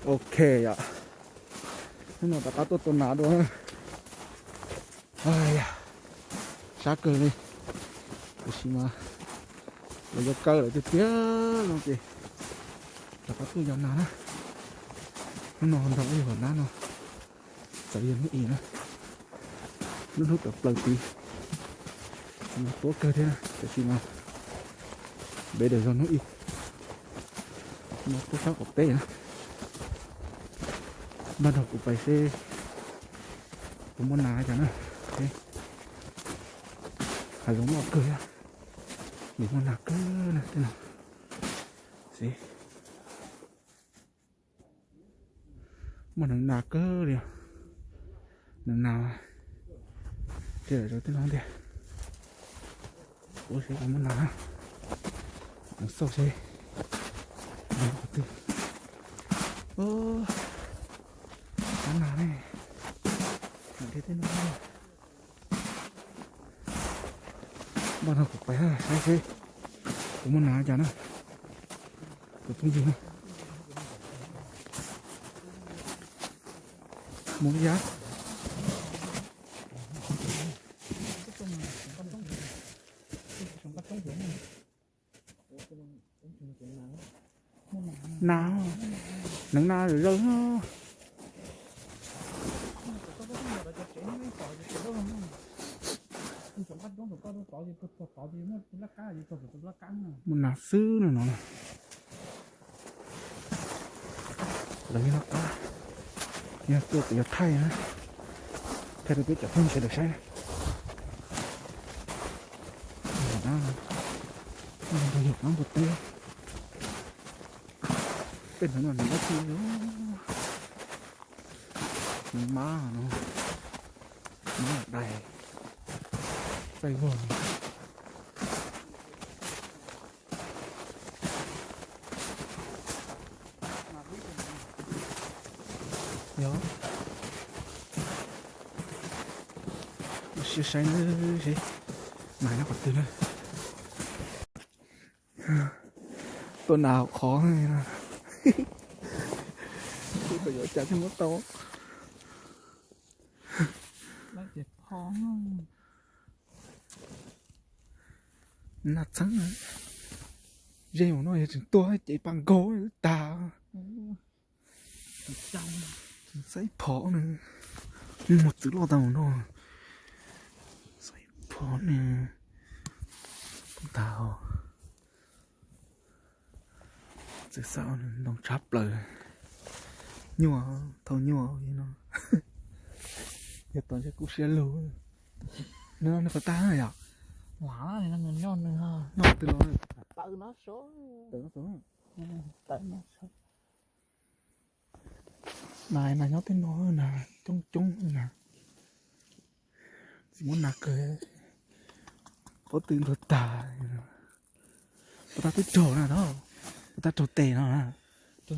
Ok yom, hnub no rov qab tuaj tua nas dua. Sab kawg li, tiam sis mas lawv yuav kaw lawm tiag tiag no ces rov qab tuaj yos nas na. Hnub no nrog ib hom nab no txawv yog hnub ib na, lub hnub tawm plaws tid, tuab kawg thiab na, tiam sis mas better zog hnub ib no tuaj sab qaum teb na. Npaj nrog kuv pais seb puas muaj nas cas na. Hav zoov loj kawg thiab, nws muaj nas kawg na tej no. Muaj neev nas kawg li, neev nas tiag rau tej no tiag. Ua seb puas muaj nas, xauj seb qhov twg. Qab nas ne, nam dhia tej no. Npaj no kuv pais saib seb puas muaj nas cas na, kuv phooj ywg na. Mus li yam. Nas, neev nas zawm zawg. Muaj nas xwb no no. Lawv yog qab, yog tuaj kuv yuav thaij na, thaij rau peb cov phooj ywg sawv daws saib na. Yog qab npua teb, tej no no nws dab tsi, nws mab no, mab dais, txaij vog. Yog, sim saib na, seb nas nyob qhov twg na. Tuaj nas hauv qhov no, seb puas yuav cas thiaj muab tau. Nas txheeb, ze mus no yog tseem tuaj ces pa nkaug tag. Xaiv phom na, muaj txwv loj tag mus no. Xaiv phom na, tag. Txawm xav ntoo tshab plaws, nyuaj, thauj nyuaj li no. Yog tau ntshe kuv siab lug. Nws, nws puas tag yom? Noj twg los? Nas, nas nyob tej no na, coob coob na. Tsis muab nas kawg, pob tw ntuag tag. Pob tag twb raug na, pob tag raug tes no na. Tag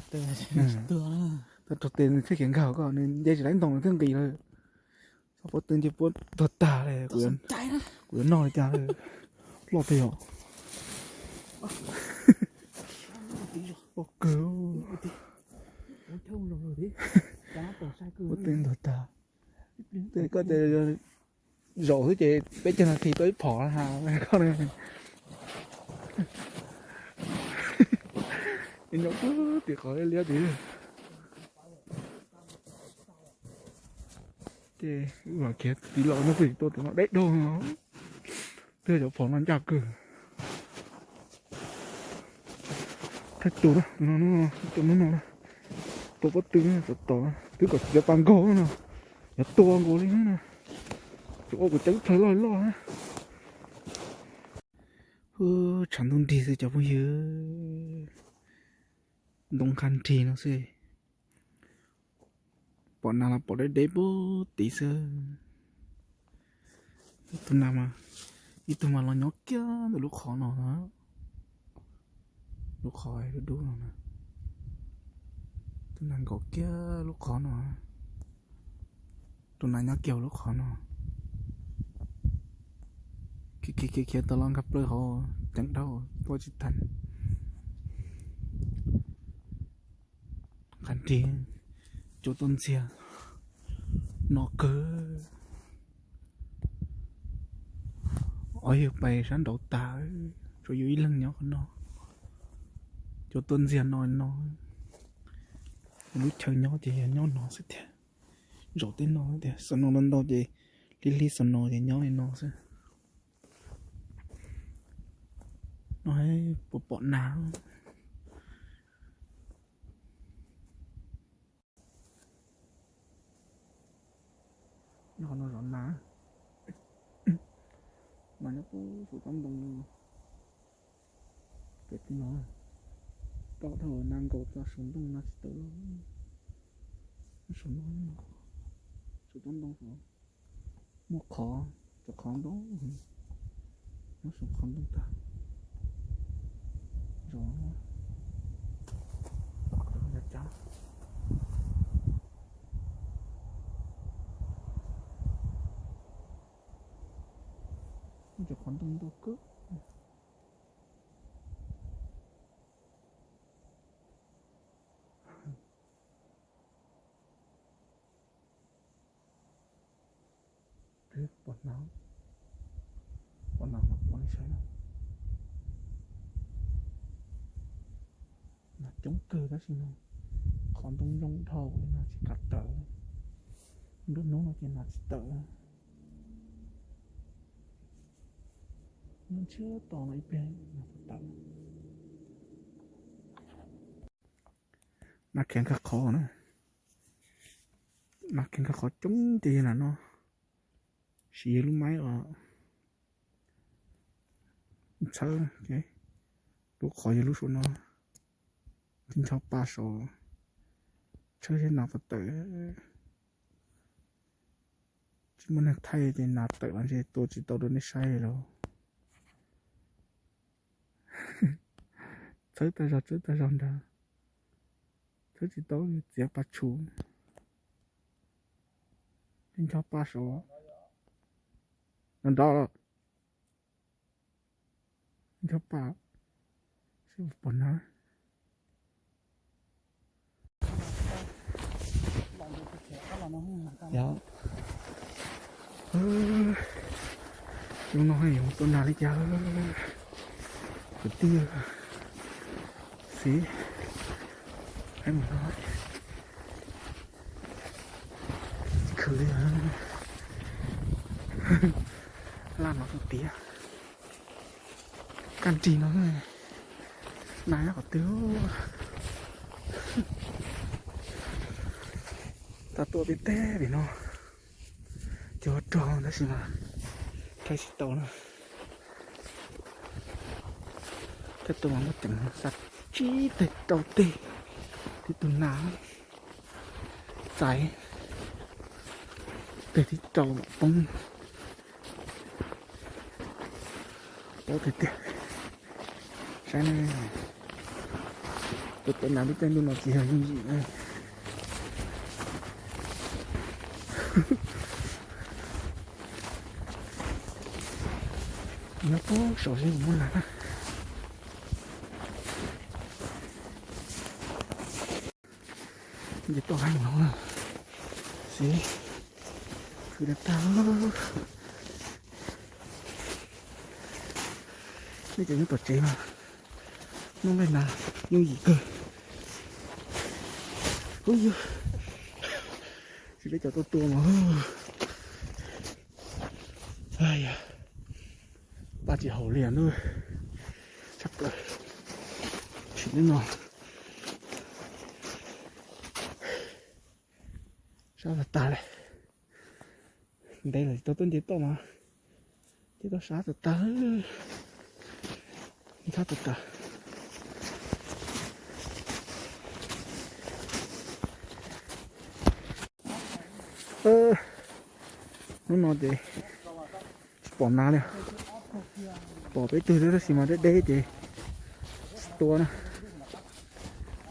raug tes nws thiaj khiav nkag koj, nws nce tsis laib ntoo nws thiaj nqis lawm. Txhob pob tw nce puab ntuag tag li, kuv yuav noj li cas loj tiag yom. Pob kawg, pob tw ntuag tag. Koj tias zaum xwb ces peb caug nas this tau ib phom na. Nyob puag tim qhov liab tid. Ces wb mam khiav tiv los no pem tuaj tim no deb dhau no. Twb cov phom no ncaj kawg. Thaij tus na, tus no, tus no no na. Tua pob tw na, tom tom na, twb kom tsis tau pa nkaug no, yuav tua nkaus li na. Tsuas ua kuv ceeb plhaws loj loj na. Tshav ntuj nrig xwb cov phooj ywg, ntoo nqhas nrig no xwb. Pom nas los pom deb deb puag tid xwb. Ib tug nas mas, ib tug mas los nyob kiag ntawm lub qhov no na. Lub qhov dub dub no na. Tus nas nkaum kiag lub qhov no. Tus nas nyob kiag lub qhov no. Khiav khiav khiav khiav tau los nkag plaws hauv ceev dhau tuaj tsis tag. Nqhis Tig, cua tuaj ntxiag no kawg. Ob yawg pais sab nraud tas, tsuas yus ib leeg nyob qhov no. Cua tuaj ntxiag no no, lub chaw nyob ces yog nyob no xwb tiag. Zaum tej no tiag, snow ntau ntau ces hlib hlib snow ces nyob li no xwb. No puas pom nas? Nyob qhov no zov nas. Nas nyob puag saum tsob ntoo. Pem tim no, tom dhau nas nkaus txog saum ntoo no tsis tawm. Saum no, saum tsob ntoo saud muaj qhov, cov qhov ntoo, nyob saum qhov ntoo tag. Zov, zov cov cab. Muaj cov qhov ntoo ntau kawg. Pom nas, pom nas, pom li saib no. Nas coob kawg tab sis no qhov ntoo zoo dhau li no tsis kam tawm. Nruab hnub no ces nas tsis tawm. Ntshiab to no ib pliag nas tawm. Nas khiav nkag qhov na. Nas khiav nkag qhov coob ces yog nas no. Siv yog lub maib os. Txhawb, lub qhov yog lub saum no. Tib ncho pa saud, tshawb seb nas puas tawm. Tsis muaj neeg thaij ces nas tawm los ntshe tua tsis tau rau nej saib li lauj. Txhawb tag zog, txhawb tag zog nrad. Txhawb tsis tau, txiav pas tshum. Tib ncho pa saud. Nrov nrov los. Ncho pa, seb puas pom nas. Yog, lub no yuav tua nas li cas, kwv tij? Xib, hais mus no, khwv li, laj no tus tiav. Kaj nrig no, nas nyob qhov twg? Tau tua peb teg pem no, cov rog tab sis mas thaij tsis tau na. Thaij tau mas muab ceev xa tsib teg rau teg, tib tug nas txais teg thib rau mam poob. Paub tiag tiag. Saib ne, tus tau nas lub caij ntuj no tsis yog yooj yim na. Nyob puag saud seb puas muaj nas na. Ces toj haib no xib, khwv tag tag. Nej cov nyob tom tsev mas noj nqaij nas yooj yim kawg. Ub, tsis peb cov tuaj tua mas, paj tsis haum li ntuj, tshaj plaws. Tsis peb no sab tag tag li. Ntev lawm tsis tau tuaj nce toj mas, ces toj sab tag tag, ntxhab tag tag. Hnub no ces tsis pom nas li. Pom peb tug thiab tab sis mas deb deb ces tsis tua na.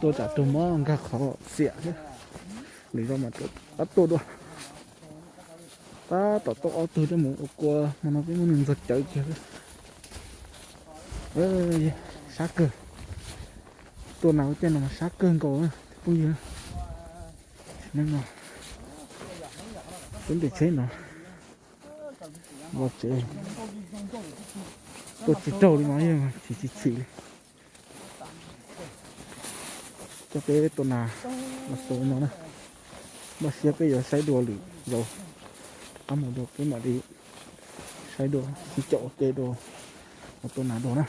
Tua tsam tug mob nkag qhov xiam thiab. Lwm zaus mas rov qab tua dua. Tab tom tuaj ob tug thiab mus ua kua, hmo no peb muab nws ntxuag cawv kiag. Sab kawg. Tua nas ua caij no mas sab kawg nkaus na phooj ywg. Neeb no, peb ntes tsheb no los tsev, tuaj tsis raug li mas yog chim chim chim li. Coj peb tua nas los xaus no na. Npaj siab peb yuav saib dua lwm zaus, rov qab mus dua peb mam li saib dua, sib caum ua ke dua, mus tua nas dua na.